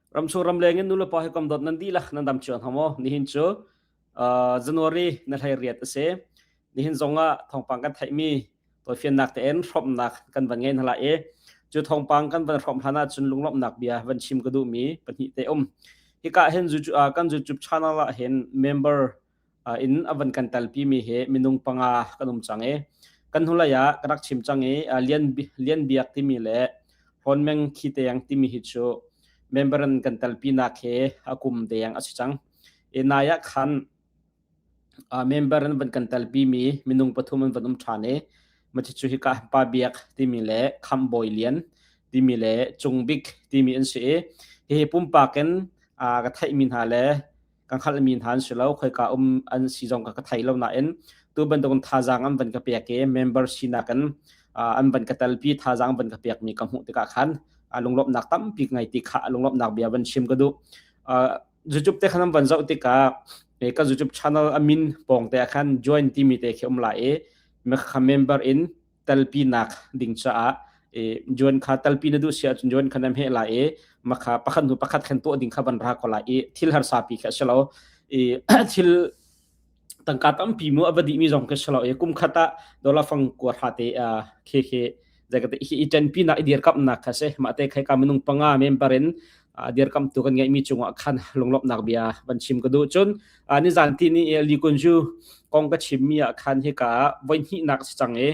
Ramchung ramleng in nulepa he kam dawt nan dihlak nan dam cio hna maw? Nihin cu uh, January na hlei riat a si. Nihin zong ah thawngpang kan theihmi tawifiannak tein hrawmhnak kan van ngei hna lai i cu thawngpang kan van hrawmh hlan ahcun lunglawmhnak bia van chim ka duhmi pahnih te um. Hika hin uh, kan YouTube channel ah hin member in a van kan telpi mi hi minung panga kan um cang i kan hnulei ah ka rak chim cang i Lian Lian Biak timi le Hlawn Meng Khi Teng timi hi cu member in kan telpi nak hi a kum deng a si cang. I nai ah khan member in van kan telpi mi minung pathum an van um ṭhan i Mathi cu hika Pa Biak timi le Khamh Bawi Lian timi le Cung Bik timi an si i hihi pumpak in ka theihmi hna le ka hngalhmi hna an si lo khoika um an si zong ka ka thei lo nain tu bantukin thazaang an van ka pek i member sinak in an van ka telpi thazaang van ka pekmi ka hmuh tikah khan lunglawmhnak tampi ka ngei ti kha lunglawmhnak bia van chim ka duh. YouTube te khan an van zoh tikah ka YouTube channel a min pawng te ah khan join timi te khi um lai i kha member in telpinak ding caah join kha telpi na duh si ahcun join kha na hmeh lai i makha pakhat hnu pakhat khan tuah ding kha van ra ko lai i thil harsa pi kha si lo i thil tangka tampi mu a va dih mi zong khi si lo i kum khat ah dollar fang kua hra te khi khi zakate hi i ṭanpi nak i dirkamnak kha si mah te khai ka minung panga member in dirkam tu kan ngeih mi cungah khan lunglawmhnak bia van chim ka duh cun nizan ti ni Lee Kun Ju kong ka chim mi ah khan hika voi hnihnak si cang i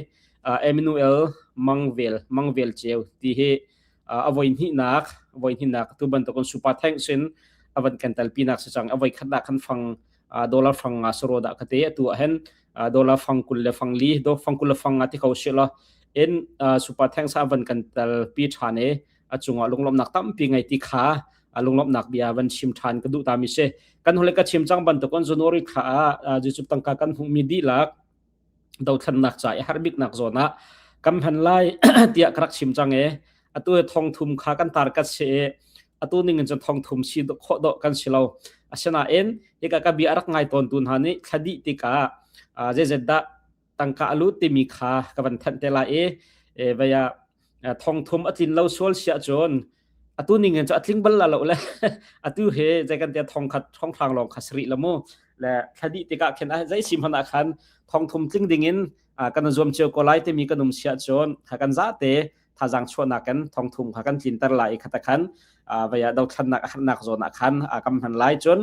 Emmanuel Mangvel Mangvel Ceu ti hi a voi hnihnak voi hnihnak tu bantukin super thanks in a van kan telpi nak si cang a voi khatnak khan fang dollar fang nga saro dah ka te atu ah hen dollar fang kul le fang li do fang kul le fang nga ti ko si lo in super thanks a van kan telpi than i a cungah lunglawmhnak tampi ngei ti kha lunglawmhnak bia van chim ṭhan ka duh ta mi si kan hule ka chim cang bantukon January thla ah Jesuh tangka kan hmuhmi dihlak dothlannak ca i harbiknak zawn ah kan hman lai tiah ka rak chim cang e atu thong thum kha kan tar kat si i atu ning in cun thong thum si khawh dawh kan si lo asinain hika ka bia rak ngai tawn tu hna nih thla dih tikah zeizat dah tangka a lut timi kha ka van thanh te lai i vei ah thong thum a tlin lo sual siah cun atu ning in cu a tling bal la lo le atu he zei kan tia thong khat thong hrang lawng kha sari la mu le thla dih tikah khin zei sim hman ah khan thong thum tling ding in kan zuam cio ko lai timi kan um siah cun kha kan za te thazaang chuahnak kan thong thum kha kan tlinter lai i khata khan vaya dothlannak a harnak zawn ah khan kam hman lai cun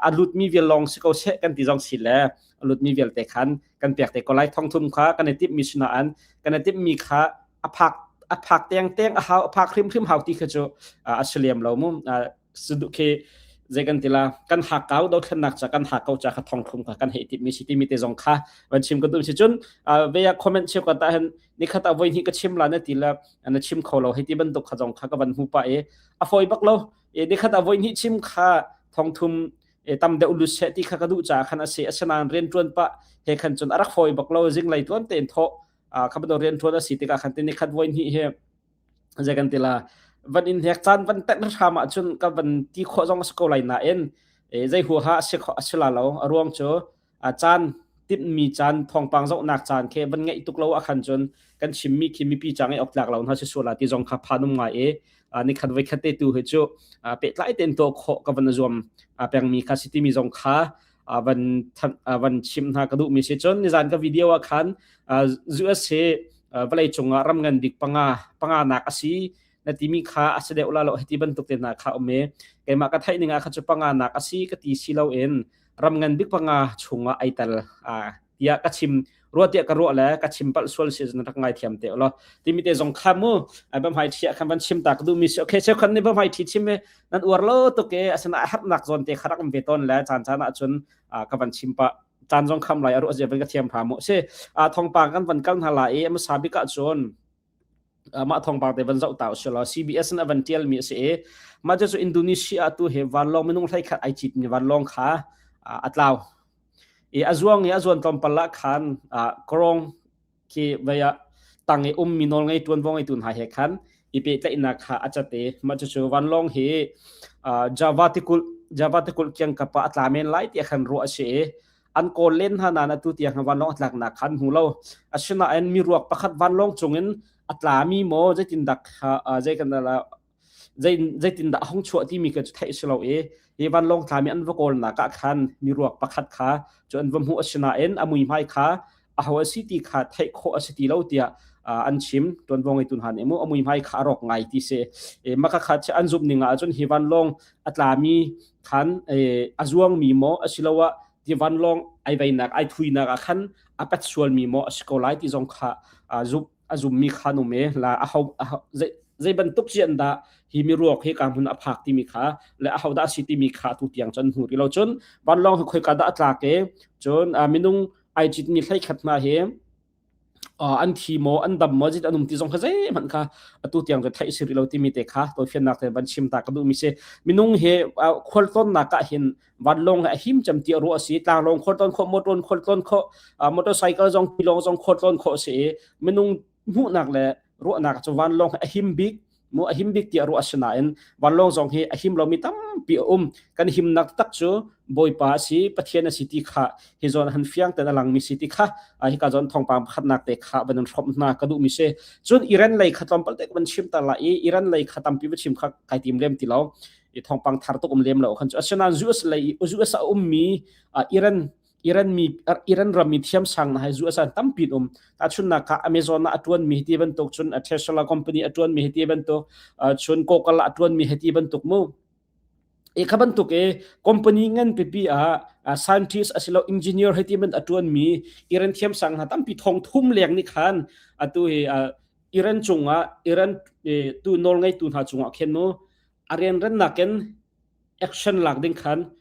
a lutmi vial lawng si ko seh kan ti zong si le a lutmi vialte khan kan pek te ko lai thong thum kha kan i timhmi sinain kan i timhmi kha a phak a phak teng teng a hau a phak hrim hrim hau ti kha cu a si lem lo mu sudu khi zei kan tila kan hakau dothlennak cha kan hakau cha kha thong thum kha kan hei timmi si timi te zong kha van chim ka duh si cun veya comment cheu ka ta hen nikhat a voi hi ka chim la na ti la na chim kho lo hei ti bantuk kha zong kha ka van hmu pa e a foi bak lo e nikhat a voi hi chim kha thong thum e tam deuh lu se ti kha ka duh cha khan ase asinain rian tuan pa he khan cun a rak foi bak lo zing lei tuan ten tho kha bantuk rian tuan a si tikah khan ti nikhat voi hnih hi zei kan ti la van in hek caan van tenh hram ahcun ka van ti khawh zong a si ko lai nain zei huaha a si a si la lo a ruang cu a caan timhmi caan thawngpang zohnak caan khi van ngeih tuk lo ahkhan cun kan chimmi khi mipi cang i awk tlak lo hna si sual ti zong kha phan um ngai i nikhat voi khat te tu hi cu pehtlai tein tuah khawh ka van zuam pengmi kha si timi zong kha van van chim hna ka duhmi si cun nizan ka video ah khan US hi vawlei cungah ram ngan bik panga panga nak a si na timi kha a si deuh la lo hiti bantuk te hna kha um i keimah ka theih ning ah kha cu panga nak a si ka ti si lo in ram ngan bik panga chungah ai tel tiah ka chim ruah tiah ka ruah le ka chim palh sual si zan rak ngai thiam te lo timi te zong kha mu ai bam hai thi khan van chim ta ka duh mi si okay cheu khan ni bam hai thi chim e nan uar lo to ke asana a harnak zon te kharak um ve ton le chan chan ah cun ka van chim pa chan zong kham lai aru azia van ka thiam hra mu si thongpang kan van kal hna la i amasa bik ah cun mah thawngpang te van zoh ta usih law CBS in a van tial mi a si i mah cu Indonesia tu he vanlawng minung hlei khat ai cit mi vanlawng kha a tlau i a zuang i a zuan tlawmpal ah khan korong khi vei ah tang i um mi nawl ngei tuanvo ngei tu hna he khan i pehtlaihnak kha a cat i mah cucu vanlawng hi Java tikulh Java tikulh kiang kap ah a tla men lai tiah khan ruah a si i an kawl len hna nain atu tiang vanlawng a tlaknak kha an hmu lo. Asinain miruak pakhat vanlawng cungin a tlami maw zeitindak zei kan la. Zeitindah a hung chuah timi kha cu theih a si lo i hi vanlawng tlami an va kawlnak ah khan miruak pakhat kha cu an va hmuh. Asinain a muihmai kha aho a si ti kha theih khawh a si ti lo tiah an chim. Tuanvo ngeitu hna nih mu a muihmai kha a rawk ngai ti si. Maka kha an zumh ning ah cun hi vanlawng a tlami khan a zuangmi maw asiloah ti vanlawng ai veinak ai thuinak ah khan a pet sualmi maw a si ko lai ti zong kha zumh a zummi kha an um i la aho zei bantuk cian dah hi miruak hi ka hmun a phak timi kha le aho dah a si timi kha tu tiang cun hmu rih lo. Cun vanlawng hi khoika dah a tlak i cun minung ai citmi 11 hna hi an thi maw an dam maw zit an um ti zong kha zeihmanh kha atu tiang cu theih si rih lo timi te kha tawifiannak te van chim ta ka duhmi si. Minung hi khualtlawnnak ah hin vanlawng he a him cem ti ruah a si. Tlanglawng khualtlawn khawh, motor khualtlawn khawh, motorcycle zong tilawng zong khualtlawn khawh a si i minung hmuhnak le ruahnak cu vanlawng he a him bik mu a him bik tiah ruah a si. Nain vanlawng zong hi a him lomi tampi a um. Kan himnak tak cu Bawipa a si, Pathian a si ti kha hi zawn han fiang ten a langmi si ti kha hika zawn thawngpang pakhatnak te kha van in hrawmh hna ka duhmi si. Cun Iran lei kha tlawmpal te van chim ta la i Iran lei kha tampi va chim kha kai tim lem ti lo i thawngpang thar tuk um lem lo khan cu. Asinain US lei US a ummi Iran Iran mi Iran ram mi thiam sang na hai US an tampi um. Tahchunnak kha Amazon ah a tuan mi ti bantuk, cun Tesla company a tuan mi ti bantuk, cun Google a tuan mi ti bantuk mu e kha bantuk e company ngan pipi ah scientist asilo engineer heti man a tuan mi Iran thiam sang na tampi thong thum leng ni khan atu hi Iran cungah Iran tu nawl ngei tu hna cungah khen mu a rianrannak in action lak ding khan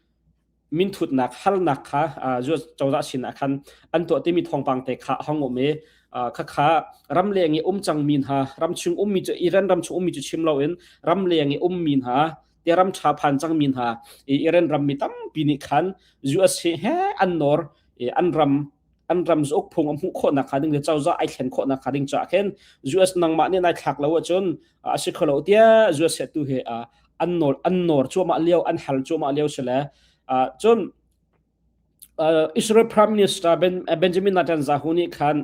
minthutnak halnak kha US cozah sinah khan an tuah timi thawngpang te kha hong um i khakha ramleng i um cangmi hna, ramchung ummi cu, Iran ramchung ummi cu chim loin ramleng i ummi hna te ram ṭha phan cangmi hna Iran rammi tampi nih khan US he an nawr i an ram an ram zauk phung a hmuh khawhnak hnga ding le cozah ai thlen khawhnak hnga ding caah khin US nangmah nih nai thlak lo ahcun a si kho lo tiah US he tu he an nawl an nawr cuahmah lio, an hal cuahmah lio si le cun Israel Prime Minister ben, Benjamin Netanyahu nih khan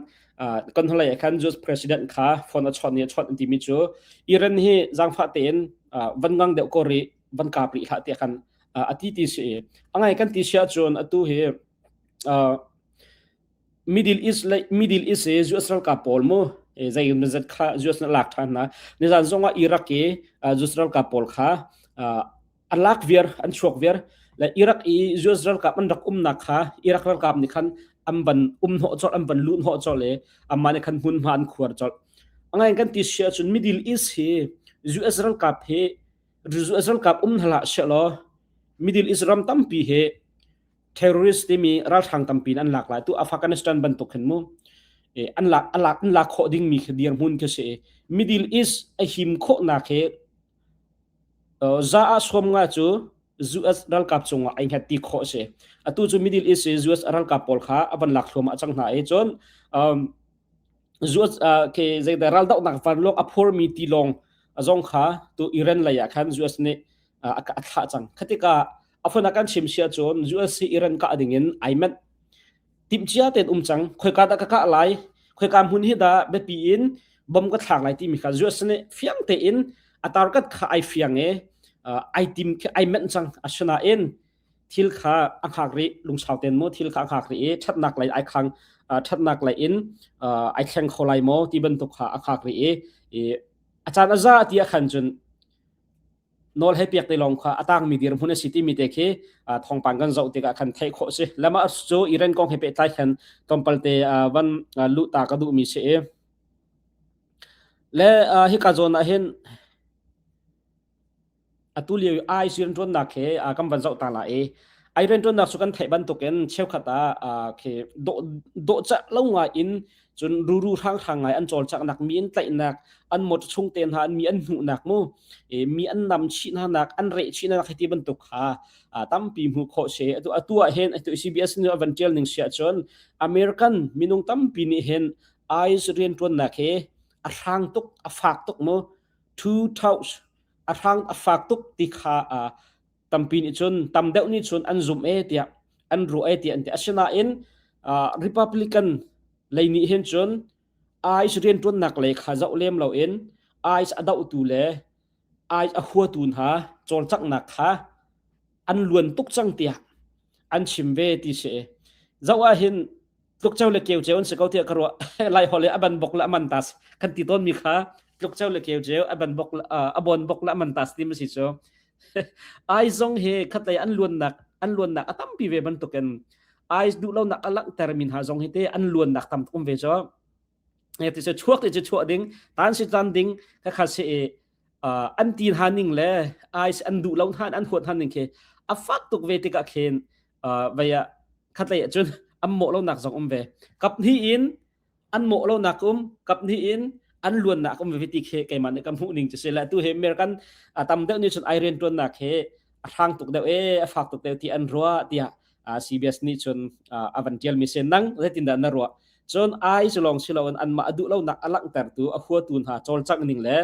kan hnulei khan US President kha phone a chawt ni a chawt an timi cu Iran hi zaangfah tein van ngang deuh ko rih, van kap rih hlah tiah khan a ti ti si. Angai kan ti sia cun atu hi Middle East le Middle East i US ralkap pawl mu zei zat kha US na lak ṭhan hna. Nizan zongah Iraq i US ralkap pawl kha an lak viar, an chuak viar le Iraq i US ralkap an rak umnak kha Iraq ralkap nih khan an van um hnawh colh, an van luh hnawh colh i amah nih khan hmunhma an khuar colh. Angai kan ti si ahcun Middle East hi US ralkap hi US ralkap um hna hlah sehlaw Middle East ram tampi hi terrorist timi ralhrang tampi in an lak lai. Tu Afghanistan bantuk hin mu an lak an lak an lak khawh dingmi khi dirhmun khi si. Middle East a him khawhnak hi za ah 50 cu US ralkap cungah ai hngat ti khawh si. Atu cu Middle East i US ralkap pawl kha a van lak thluahmah cang hna i cun US ke zeidah raldohnak vanlawng a phurmi tilawng zong kha tu Iran lei ah khan US nih a thlah cang. Khatika a phun ah kan chim sia cun US hi Iran kah ding in ai manh timhcia tein um cang. Khoika dah ka kah lai, khoika hmun hi dah biapi in bom ka thlak lai timi kha US nih fiang tein a target kha ai fiang i ai tim khi ai manh cang. Asinain thil kha a hngak rih, lungsau ten mu thil kha a hngak rih i ṭhatnak lei ai khang, ṭhatnak lei in ai thleng kho lai maw ti bantuk kha a hngak rih i a caan a za ti ah khan cun nawl he piak te lawng kha a tangmi dirhmun a si timi te khi thawngpang kan zoh tikah khan theih khawh si. Lama cu Iran kong he pehtlai khan tlawmpal te van luh ta ka duhmi si i le hika zawn ah hin atu lio i ai rianṭuannak he kan van zoh ta la i ai rianṭuannak cu kan theih bantukin cheukhat ah khi dawh dawhcah lo ngai in cun ruru hranghrang ngai an cawlcanghnak, mi an tlaihnak, an motor chung te hna an mi an hnuhnak mu mi an nam chih hna nak, an reh chih hna nak ti bantuk kha tampi hmuh khawh si. Atu atu ah hin atu CBS nih van tial ning sia cun American minung tampi nih hin ICE rianṭuannak hi a hrang tuk, a fak tuk mu, two thousand a hrang a fak tuk ti kha tampi nih cun, tam deuh nih cun an zum e tiah an ruah e tiah an ti. Asinain Republican lei nih hin cun ICE rianṭuannak lei kha zoh lem loin ICE a dohtu le Ai a huatu hna cawlcanghnak kha an luan tuk cang tiah an chim ve ti si. Zoh ah hin tlukceo le keuceo an si ko tiah ka ruah. Lai holh i a ban bok le a man tas kan ti tawnmi kha tlukceo le keuceo a ban bok a bon bok le a man tas ti ma si cu. Ai zong hi khatlei an luannak an luannak a tampi ve bantukin ai duh lonak a langhter mi hna zong hi te an luannak tam tuk um ve cu. Ti cu chuak ti cu chuah ding tan si tan ding kha kha si i an ti hna ning le ai an duh lo hna an huat hna ning khi a fak tuk ve tikah khin vei ah khatlei ah cun an mawh lonak zong um ve. Kap hnih in an mawh lonak um, kap hnih in an luannak um ve ti khi keimah nih ka hmuh ning cu si le tu hi American tam deuh nih cun ai riantuannak hi a hrang tuk deuh e a fak tuk deuh ti an ruah tiah CBS nih cun a van tialmi si. Nang zeitindah na ruah? Cun ai cu lawng si loin anmah a duh lonak a langhtertu a huatu hna cawlcangh ning le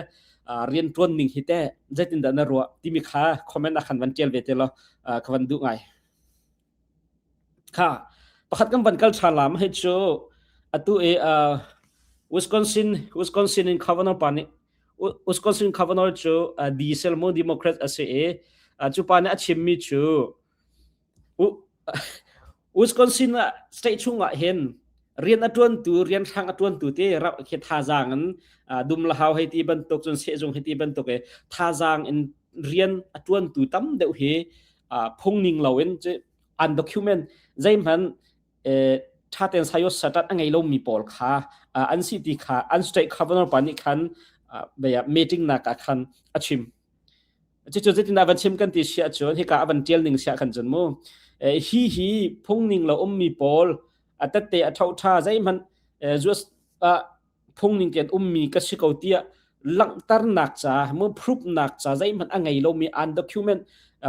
riantuan ning hi teh zeitindah na ruah timi kha comment ah khan van tial ve te law ka van duh ngai. Kha pakhat kan van kal ṭhan lam hei cu atu i Wisconsin Wisconsin in governor pa nih Wisconsin governor cu diesel mu Democrat a si i cu pa nih a chimmi cu Wisconsin ah state chungah hin rian a ṭuantu rian hrang a ṭuantu te khi thazaang in dum le hau hei ti bantuk cun sehzung hei ti bantuk i thazaang in rian a ṭuantu tam deuh hi phung ning loin an document zeihmanh ṭhaten sayot satat a ngei lomi pawl kha an si ti kha an state governor pa nih khan meeting nak ah khan a chim. Cucu zeitindah van chim kan ti si ahcun hika a van ṭial ning siah khan cun mu hi hi phung ning lo ummi pawl a tette a ṭhoṭha zeihmanh US ah phung ning tein ummi ka si ko tiah langhternak ca mu proof-nak ca zeihmanh a ngei lomi an document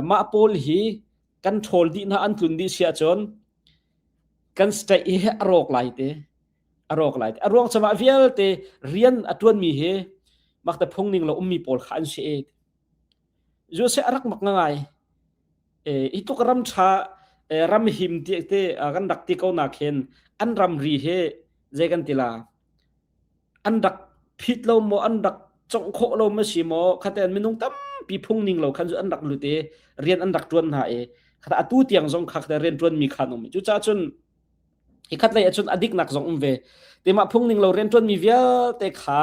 mah pawl hi kan ṭhawl dih hna an tlun dih si ahcun kan state hi a rawk lai te a rawk lai te a ruang cu mah vialte rian a ṭuanmi hi makte phung ning lo ummi pawl kha an si e USA a rak mak ngai hi tluk ram ṭha ram him ti te kan rak ti ko nak hin an ramri hi zei kan ti la an rak phit lo maw an rak congh khawh lo ma si maw khaten minung tampi phung ning lo khan cu an rak lut i rian an rak ṭuan hna i khata atu tiang zong kha khata rian ṭuan mi khan um cucaah cun hi khat lei ahcun a diknak zong um ve timah phung ning lo rian ṭuanmi vialte kha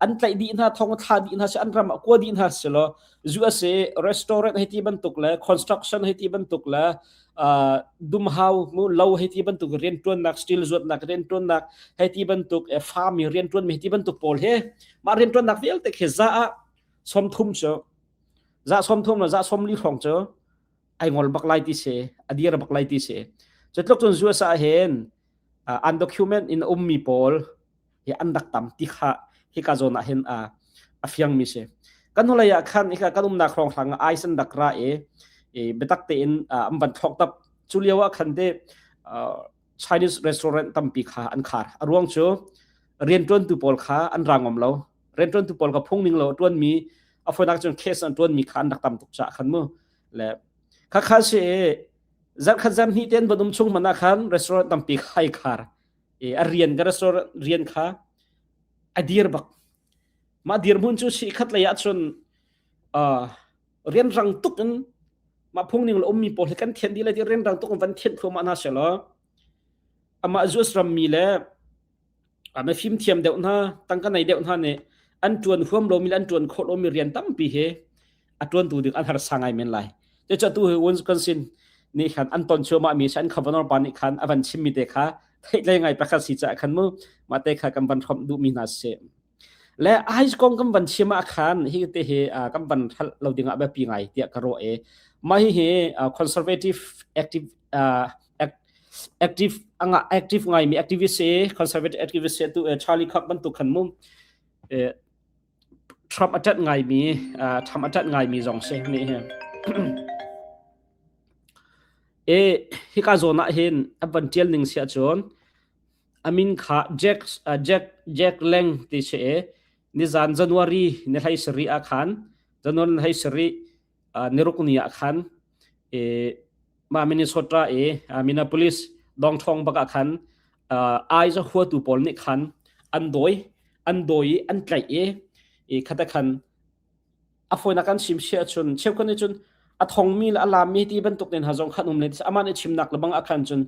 an tlaih dih hna thong thla dih hna si an ram ah kua dih hna si law USA restaurant hei ti bantuk le construction hei ti bantuk le dumhau mu lo hei ti bantuk rian ṭuannak steel zuatnak rian ṭuannak hei ti bantuk farm i rian ṭuanmi hei ti bantuk pawl he mah rian ṭuannak vialte khi za ah 30 cu za 30 le za 40 hrawng cu ai ngol bak lai ti si a dir bak lai ti si cu tluk cun USA hin undocument in ummi pawl hi an rak tam ti kha hika zawn ah hin a fiangmi si kan hnulei ah khan hika kan umnak hrawng hrang ah ice an rak ra i biatak tein an van thlok tap cu lio ah khan te Chinese restaurant tampi kha an khar a ruang cu rianṭuantu pawl kha an ra ngam lo rianṭuantu pawl kha phung ning lo a ṭuanmi a fawinak cun case an ṭuanmi kha an rak tam tuk caah khan mu le kha kha si zarkhat zarhnih ten van um chung hmanh ah khan restaurant tampi khai khar i a rian ka restaurant rian kha a dir bak mah dirhmun cu si khat lei ah cun rian rang tuk in mah phung ning lo ummi pawl hi kan thian dih lai ti rian rang tuk in van thianh thluahmah hna selaw amah US rammi le a fimthiam deuh hna tangka nei deuh hna nih an ṭuan huam lomi le an ṭuan khawh lomi rian tampi hi a ṭuantu ding an harsa ngai men lai. Cucaah tu hi Wisconsin nih khan an ton cuahmah mi si an governor pa nih khan a van chimmi te kha theihtlei ngai pakhat si caah khan mu mah te kha kan van hrawmh duhmi hna si. Le ICE kong kan van chim ah khan hi te hi kan van hralh lo ding ah biapi ngai tiah ka ruah i mah hi hi conservative active active anga active ngaimi activist si conservative activist si tu Charlie Kirk bantuk khan mu Trump a ṭanh ngaimi Trump a ṭanh ngaimi zong si nih hi e hika zawn ah hin a van ṭial ning si ahcun a min kha Jack Jack Jack Lang ti si i nizan January ni hlei sarih ah khan January ni hlei sarih niruk ni ah khan i mah Minnesota i Minneapolis dongthong bak ah khan ai za huatu pawl nih khan an dawi an dawi i an tlaih i i khata khan a A fawinak kan chim si ahcun cheukhat nih cun a thongmi le a lammi ti bantuk nen ha zong khan um le amah nih chimnak le bang ah khan cun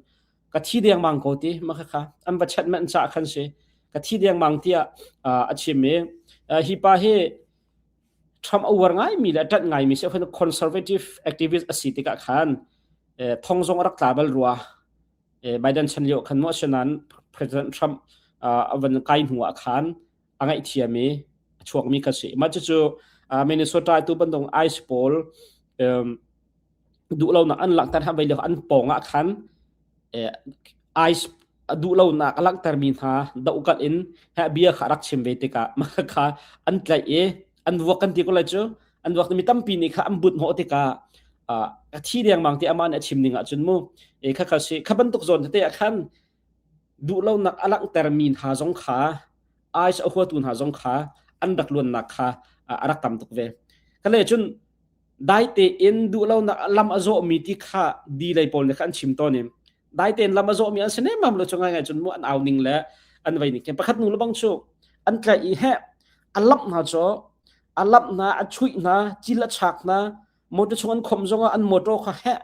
ka thi dengmang ko ti ma kha an va chat manh ca khan si ka thi dengmang tiah a chim i hi pa hi Trump a uar ngaimi le a ṭanh ngaimi si conservative activist a si tikah khan thong zong a rak tla bal rua Biden chan lio khan mu asinain President Trump a van kai hnu ah khan a ngaihthiam i a chuakmi kha si. Mah cucu Minnesota tu bantuk ice pawl duhlonak an langhter han vei an pawng ah khan ice a duhlonak a langhtermi hna dohkalh in bia kha rak chim ve tikah mah kha an tlaih i an vuak kan ti ko lai cu an vuak mi tampi nih kha an but hnawh tikah a thi dengmang ti amah nih a chim ning ahcun mu e kha kha si kha bantuk zawn tete ah khan duhlonak a langhtermi hna zong kha ICE a huatu hna zong kha an rak luannak kha a rak tam tuk ve. Kale cun dai tein duhlonak lam a zawhmi ti kha di lei pawl nih kha an chim tawn i dai tein lam a zawhmi an si nemam lo cu ngai ngai cun mu an au ning le an vei ning khin pakhat nu le bang cu an tlaih i he a lamh hna cu a lamh hna a chuih hna cil a chak hna motor chung an khom zongah an motor kha he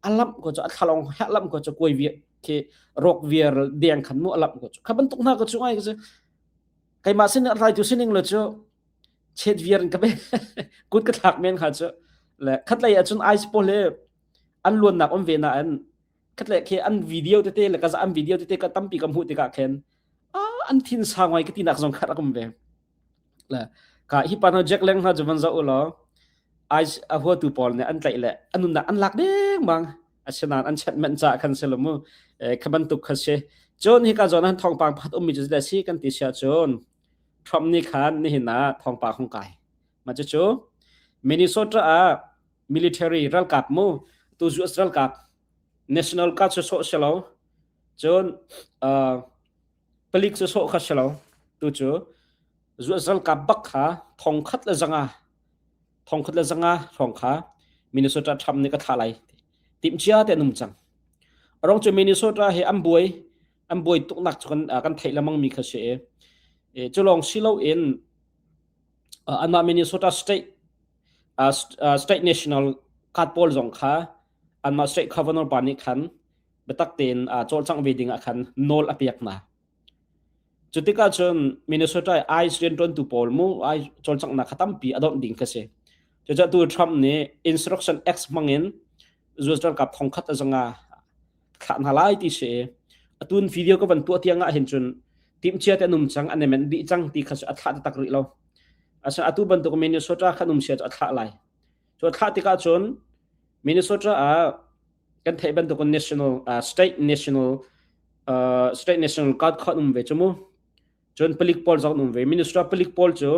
a lamh ko cu a thlalong he lamh ko cu kuai viar khi rawk viar deng khan mu a lamh ko cu kha bantuk hna ko cu ngai cu keimah sin tlaitu sining le cu chet viar in ka be kut ka thlak men kha cu le khatlei ahcun ice pawl he an luannak um ve na an khatlei khi an video tete le ka an video tete ka tampi ka hmuh tikah khin an thin sa ngai ka tinak zong kha rak um ve Le ka hi pa hna Jack Leng hna cu van zoh u law ice a huatu pawl nih an tlaih le a nunnak an lak dengmang. Asinain an chenh manh caah khan si lo mu. Kha bantuk kha si. Cun hika zawn ah thawngpang pakhat ummi cu zeidah si kan ti si ahcun Trump nih khan nihin ah thawngpang hung kai. Mah cucu Minnesota ah military ralkap mu tu US ralkap National Guard cu sawh si lo. Cun uh, Palik cu sawh kha si lo. Tu cu zuatzalkap bak kha 1500 hrawng kha Minnesota Trump nih ka thlah lai. Timhcia te an um cang. A rong cu Minnesota he an buai an buai tuknak cu kan kan theih lengmang mi kha si i cu lawng si loin anmah Minnesota state state national guard pawl zong kha anmah state governor pa nih khan biatak tein cawlcangh ve ding ah khan nawl a pek hna. Cu tikah cun Minnesota i ICE rianṭuantu pawl mu ICE cawlcanghnak kha tampi a donh ding kha si. Cucaah tu Trump nih Insurrection Act hmangin US ralkap thongkhat a zanga thlah hna lai ti si i atun video ka van tuah tiang ah hin cun timhcia te an um cang an i menh dih cang ti kha cu a thlah taktak rih lo. Asinain atu bantuk Minnesota khan um sia cu a thlah lai. Cu a thlah tikah cun Minnesota ah kan theih bantukin national uh, state national uh, state national guard kha um ve chu mu cun palik pawl zong um ve minister palik pawl cu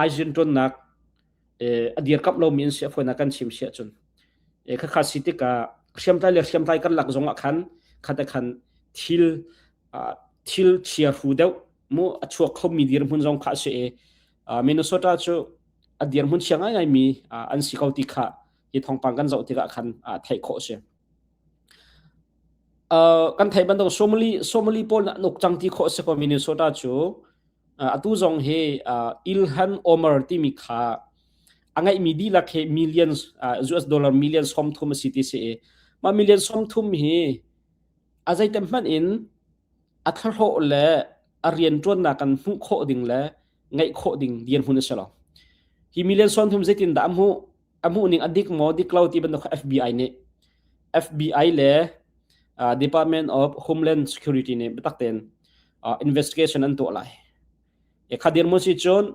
aizin tonnak eh, a dirkamh lomi an si a fawinak kan chim sia cun e kha kha si tikah hriamtlai le hriamtlai kan lak zong ah khan khata khan thil thil chia hu deuh mu a chuak khomi dirhmun zong kha si e Minnesota cu a dirhmun chia ngai ngai mi an si ko ti kha hi thawngpang kan zoh tikah khan theih khawh a si. Kan theih bantuk Somali Somali pawl an uk cang ti khawh a si ko Minnesota cu atu zong hi Ilhan Omar timi kha a ngeihmi dihlak hi millions US dollar million 30 a si ti si i mah million 30 hi a zeitem hmanh in a thlahlawh le a rianṭuannak kan hmuh khawh ding le ngeih khawh ding dirhmun a si lo. Hi million 30 zeitindah a hmuh? A hmuh ning a dik maw dik lo ti bantuk kha FBI nih FBI le uh, Department of Homeland Security nih biatak tein uh, investigation an tuah lai. E kha dirhmun si cun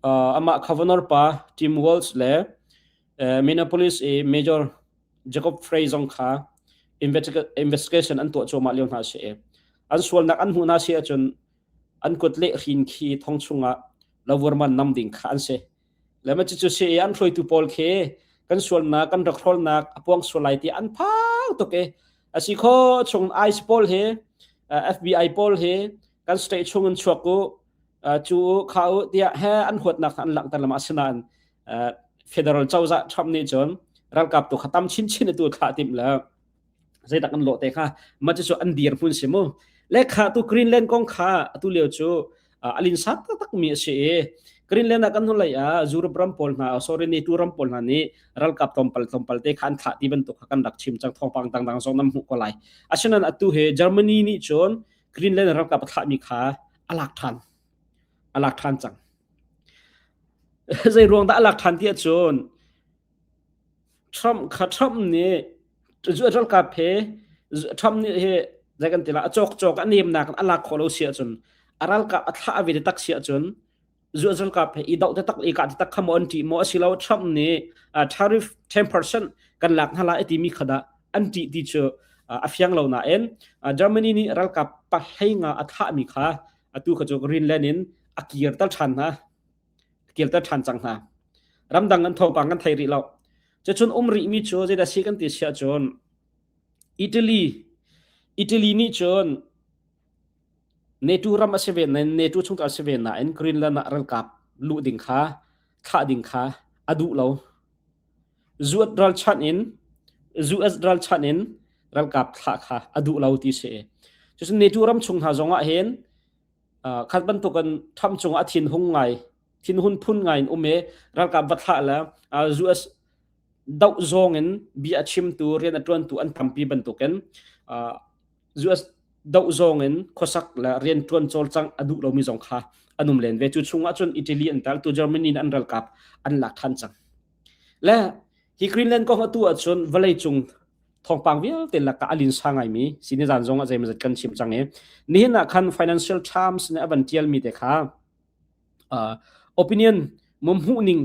uh, amah governor pa Tim Walz le uh, Minneapolis i Major Jacob Frey zong kha investigation an tuah cuahmah lio hna a si i an sualnak an hmuh hna si ahcun an kut le hrin khi thong chungah lovurman nam ding kha an si. Le ma cucu si i an hruaitu pawl khi kan sualnak kan rak hrawlnak a puang sual lai ti an phang tuk i a si kho chung ICE pawl hi FBI pawl hi kan state chung in chuak u cu kha u tiah he an huatnak an langhter lama asinain federal cozah Trump nih cun ralkap tu kha tam chinchin tu thlah tim le zeidak an lawh te kha ma cu an dir hmun si mu le kha tu Greenland kong kha atu lio cu A linsa taktak mi a si i Greenland ah kan hnulei ah Europe ram pawl hna sorry NATO ram pawl hna nih ralkap tlawmpal tlawmpal te kha an thlah ti bantuk kha kan rak chim cang thawngpang dangdang zong nan hmuh ko lai. Asinain atu hi Germany nih cun Greenland ralkap a thlahmi kha a lak ṭhan. A lak ṭhan cang. Zei ruang dah a lak ṭhan ti ahcun Trump kha Trump nih ralkap he Trump nih hi zei kan ti la a cawk cawk a nemnak a lak khawh lo si ahcun a ralkap a thlah ve tak si ahcun US ralkap he i doh tak i kah tak kha maw an ṭih maw asilo Trump nih tariff 10% kan lak hna lai timi kha dah an ṭih ti cu a fiang lo nain Germany nih ralkap pahlei nga a thahmi kha atu kha cu Greenland in a kirter ṭhan hna kirter ṭhan cang hna. Ramdang an thawngpang kan thei rih lo. Cucun um rihmi cu zeidah si kan ti si ahcun Italy Italy nih cun NATO ram a si ve nain NATO chungtel a si ve nain Greenland ah ralkap luh ding kha thlah ding kha a duh lo. US ralchanh in US ralchanh in ralkap thlah kha a duh lo ti si. Cucun NATO ram chung hna zong ah hin khat bantukin Trump cungah a thinhung ngai thinhun phun ngai in um i ralkap va thlah le US doh zawng in bia a chimtu rian a ṭuantu an tampi bantukin US doh zawng in khuasak le rian ṭuan cawlcangh a duh lomi zong kha an um len ve. Cu chungah cun Italy an tel, tu Germany in an ralkap an lak ṭhan cang. Le hi Greenland kong atu ahcun vawleicung thawngpang vialte lakah a linsa ngaimi si nizan zong ah zeimawzat kan chim cang i nihin ah khan Financial Times nih a van ṭialmi te kha uh, opinion mum hmuhning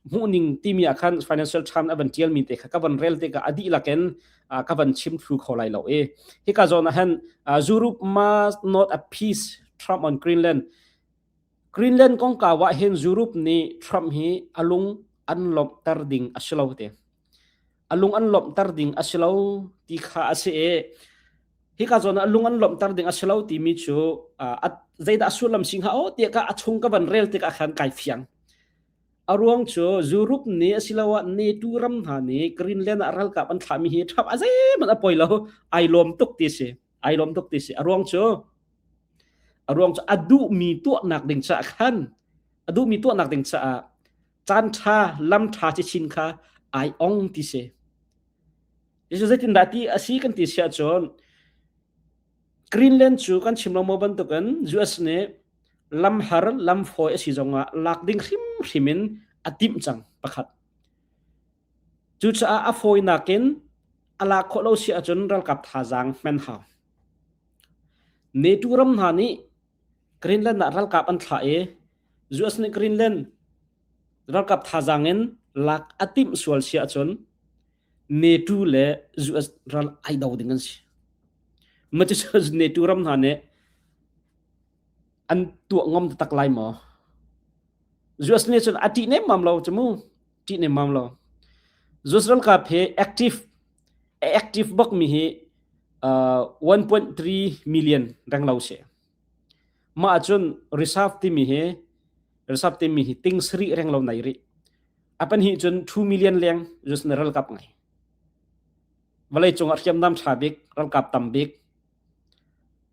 hmuhning timi ah khan Financial Times a van ṭialmi te kha ka van rel tikah a dihlak in uh, ka van chim thlu kho lai lo i hika zawn ah hin uh, Europe must not appease Trump on Greenland Greenland kongkau ah hin Europe nih Trump hi a lung an lawmhter ding a si lo te. A lung an lawmhter ding a si lo ti kha a si i hika zawn ah lung an lawmhter ding a si lo timi cu zeidah a sullam si hnga aw tiah ka a chung ka van rel tikah khan kai fiang. A ruang cu Europe nih asiloah NATO ram hna nih Greenland ah ralkap an thlahmi hi Trump a zeihmanh a poi lo ai lawm tuk ti si. Ai lawm tuk ti si. A ruang cu a ruang cu a duhmi tuahnak ding caah khan a duhmi tuahnak ding caah caan ṭha lam ṭha chin kha ai ong ti si. Jesuh zeitindah ti a si kan ti si ahcun Greenland cu kan chim lo maw bantukin US nih lam har lam fawi a si zongah lak ding hrimhrim in a timh cang pakhat. Cucaah a fawinak in a lak khawh lo si ahcun ralkap thazaang hman hau. NATO ram hna nih Greenland ah ralkap an thlah i US nih Greenland ralkap thazaang in lak a timh sual si ahcun NATO le US ral ai do ding an si. Mah cu NATO ram hna nih an tuah ngam taktak lai maw? US nih cun a ṭih nemmam lo cu mu. Ṭih nemmam lo. US ralkap hi active active bak mi hi uh, 1.3 million reng lo si. Mah ahcun reserve timi hi reserve timi hi ting sarih reng lo nei rih. A pahnih cun 2 million leng US nih ralkap ngei. Vawlei cungah hriamnam ṭha bik, ralkap tam bik,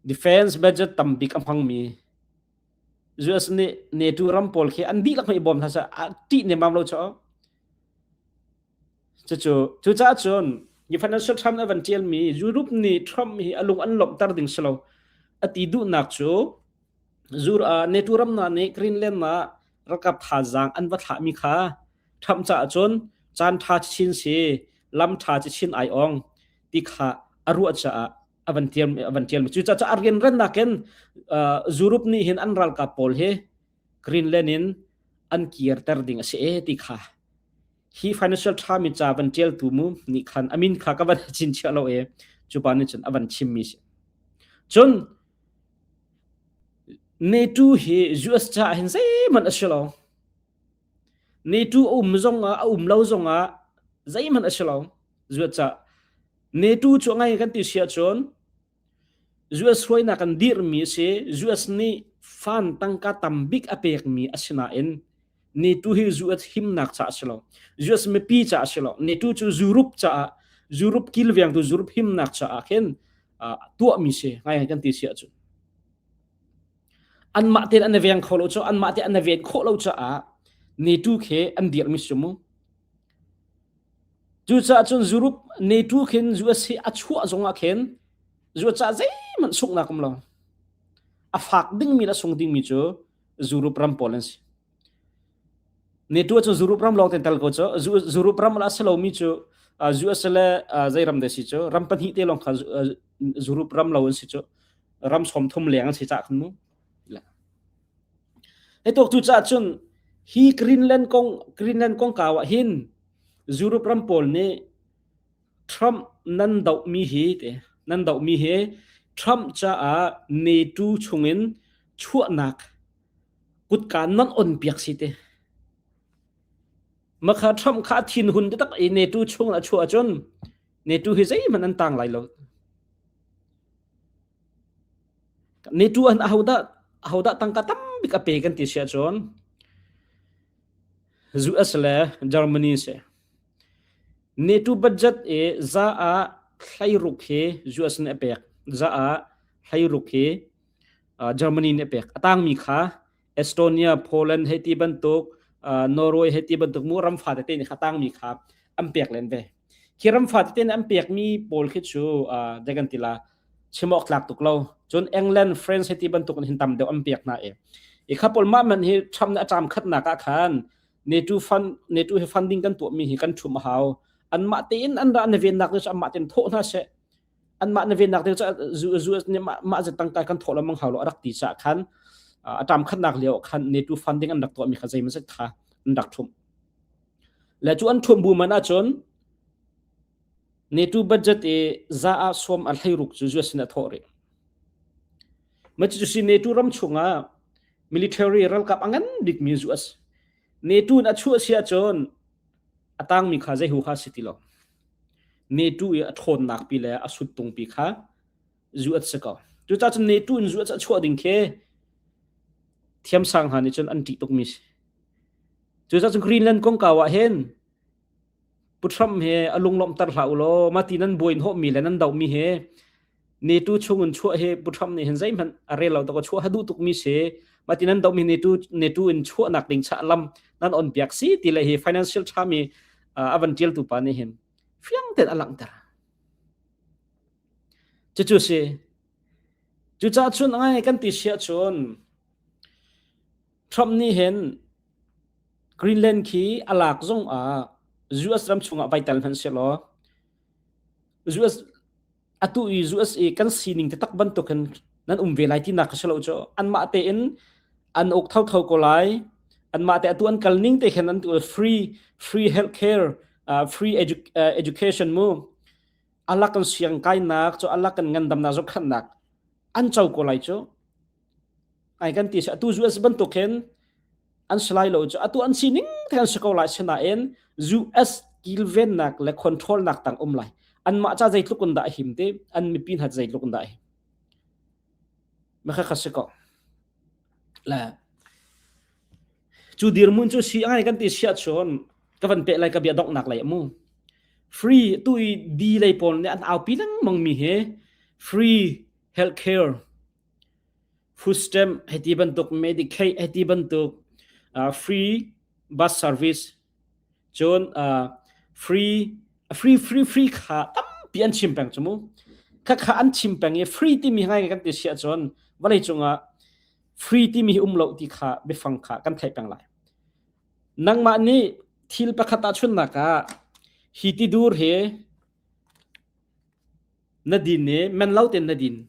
defense budget tam bik a hmangmi US nih NATO ram pawl khi an dihlak hmai bawm hna seh a ṭih nemmam lo chaw. Cucu cucaah cun hi financial Trump a van ṭialmi Europe nih Trump hi a lung an lawmhter ding si lo a ti duhnak cu NATO ram hna nih Greenland ah ralkap thazaang an va thlahmi kha Trump caah cun caan ṭha chin si lam ṭha chin ai ong ti kha a ruah caah a van tial a van tial cucaah a rianrannak in Europe nih hin an ralkap pawl hi Greenland in an kirter ding a si e ti kha hi financial Times ca van tialtu mu nih khan amin kha ka van chinchiah lo e cu pa nih cun a van chimmi si cun NATO hi US caah hin zeihmanh a si lo NATO a um zong ah a um lo zong ah zeihmanh a si lo US ca NATO cu ngai kan ti si ahcun US hruainak an dirhmi a si. US nih fund tangka tam bik a pekmi a si nain NATO hi US himnak caah a si lo. US mipi caah a si lo. NATO cu Europe caah Europe kilvengtu Europe himnak caah khin tuahmi si ngai kan ti si ahcun. Anmah tein an i veng kho lo cu anmah te an i ven khawh lo caah NATO khi an dirhmi si mu. Cucaah cun Europe NATO khin US hi a chuah zongah khin US caah zeihmanh sunghnak um lo. A fak dingmi le a sung dingmi cu Europe ram pawl an si. NATO cu Europe ram lawng ten tel ko cu Europe ram a si lomi cu US le zei ram de si cu ram pahnih te lawng kha Europe ram lo an si cu ram 30 leng an si cah khan mu. Hei tuk cu caah cun hi Greenland kong Greenland kongkau ah hin Europe ram pawl nih Trump nan dohmi hi te nan dohmi hi Trump caah NATO chungin chuahnak kutka nan on piak si te. Makha Trump kha a thinhun taktak i NATO chung a chuah ahcun NATO hi zeihmanh an tang lai lo. NATO an ahodah ahodah tangka tambik a pe kan ti si ahcun US le Germany si. NATO budget i za ah 16 hi US nih a pek. Za ah 16 hi Germany nih a pek. A tangmi kha Estonia, Poland hei ti bantuk, Norway hei ti bantuk mu ram fa tete nih kha tangmi kha an pek len ve. Khi ram fa tete nih an pekmi pawl khi cu dek an ti la chim awk tlak tuk lo. Cun England, France hei ti bantuk in hin tam deuh an pek hna i. I kha pawl mah man hi Trump nih a ṭam khatnak ah khan NATO fund NATO hi funding kan tuahmi hi kan ṭhum a hau. Anmah tein an ra an vennak cu anmah tein thawh hna seh. Anmah na vennak ding cu US nih mah zat tangka kan thawh lengmang hau lo a rak ti caah khan a ṭam khatnak lio ah khan NATO funding an rak tuahmi kha zeimaw zat kha an rak ṭhumh. Le cu an ṭhumh bu man ahcun NATO budget i za ah sawm a 16 cu US in a thawh rih. Mah cu si NATO ram chungah military ralkap a ngan bikmi US NATO in a chuah si ahcun a tangmi kha zei hu kha si ti lo. NATO i a ṭhawnnak pi le a suttung pi kha US si ko. Cucaah cun NATO in US a chuah ding khi thiamsang hna nih cun an ṭih tukmi si. Cucaah cun Greenland kongkau ah hin Pu Trump he a lunglawmhter hlah u law mati nan buai hnawhmi le nan dohmi he NATO chung in chuah hi Pu Trump nih hin zeihmanh a rel lo tuk chuah ha duh tukmi si mati nan dohmi NATO NATO in chuahnak ding cha lam nan on piak si ti le hi financial thami a van tialtu pa nih hin fiang ten a langhter. Cucu si cucaah cun ngai kan ti sia cun Trump nih hin Greenland khi a lak zong ah US ram chungah vai tel hmanh sehlaw US atu i US i kan sining taktak bantukin nan um ve lai tinak ka si lo cu anmah tein an uk thotho ko lai anmah te atu an kal ning te khan an free free healthcare uh, free edu, uh, education mu alak kan siang kainak cu alak kan ngandamnak zohkhannak an co ko lai cu ai kan ti si atu US bantuk hin an si lai lo cu atu an sining te an si ko lai sinain US kilvennak le controlnak tang um lai anmah ca zeitluk in dah a him te an mipi hna zeitluk in dah a him ma kha si ko le cu dirmun cu si ai kan ti sia chun ka van pe lai ka bia donghnak lai mu free tu i D lei pawl nih an aupi lengmang mi he free healthcare food stamp hei ti bantuk Medicaid hei ti bantuk uh, free bus service cun uh, free free free free kha tampi an chim peng cu mu kha kha an chim peng i free timi ngai kan ti sia cun vawlei cungah free timi hi um lo ti kha biafang kha kan theih peng lai nangmah nih thil pakhat ah chunnak ah hi ti dur he Na din i men lo tein na din.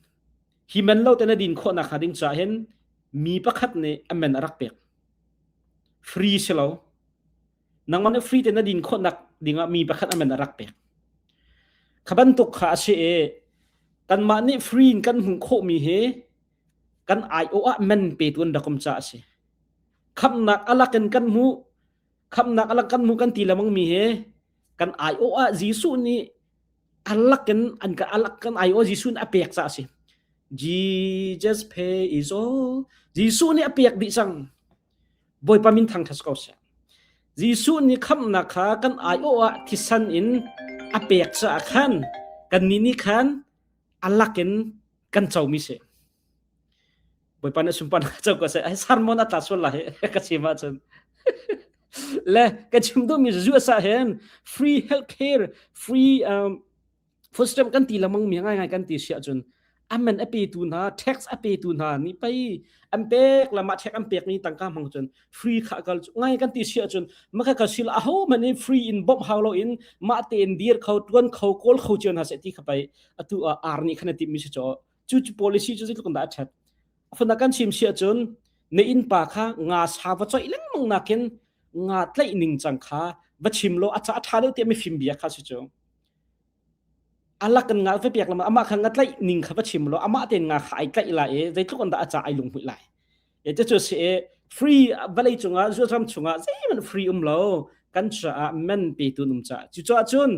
Hi men lo tein na din khawhnak hnga ding caah hin mi pakhat nih a men a rak pek. Free si lo. Nangmah nih free tein na din khawhnak dingah mi pakhat a men a rak pek. Kha bantuk kha a si i kanmah nih free in kan hmuh khawhmi hi kan aiawh ah men petu an rak um caah a si. Khamhnak alak in kan hmuh, khamhnak alak kan hmuh kan ti lengmang mi hi kan aiawh ah Jesuh nih alak in an ka alak kan aiawh Jesuh nih a pek caah a si. Jesus pay is all. Jesuh nih a pek dih cang. Bawipa min thangṭhat ko seh. Jesuh nih khamhnak kha kan aiawh ah thisan in a pek caah khan kannih nih khan alak in kan comi si. Bawipa nih sunparnak co ko seh. Ai sermon a tla sual lai ka chim ahcun. Le ka chim duhmi US ah hin free healthcare, free um, food stamp kan ti lengmang mi ngai ngai kan ti si ahcun aman a petu hna tax a petu hna nih pei an pek lama tax an pek mi tangka hmang cun free kha kal ngai kan ti si ahcun maka ka sil a ho man in free in bom hau lo in mah tein dir kho tuan kho kawl kho cio hna se ti kha pai atu ar nih khan ti mi si cho cu cu policy cu zeitluk in dah a ṭhat afuna kan chim si ahcun na innpa kha nga sa va coih lengmang nakin nga tlaih ning cang kha va chim law a ca a ṭha deuh tiah mifim bia kha si cu alak kan nga va piak lama amah kha nga tlaih ning kha va chim law amah tein nga kha ai tlaih lai i zeitluk in dah a ca ai lunghmuih lai E cucu si i free vawlei cungah zuatram chungah zeihmanh free um lo kan caah man petu um caah cucaah cun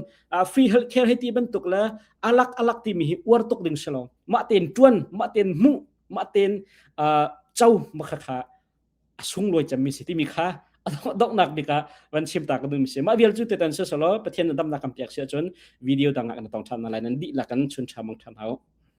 free healthcare hei ti bantuk le alak alak timi hi uar tuk ding si lo mah tein tuan mah tein hmuh mah tein co makha kha a sunglawi cemmi si timi kha donghnak bik ah van chim ta ka duhmi si mah vial cu tetan si solo pathian na damnak kan piak si ahcun video dang ah kan tong ṭhan lai nan dihlak kan chun ṭha mang ṭhan hau.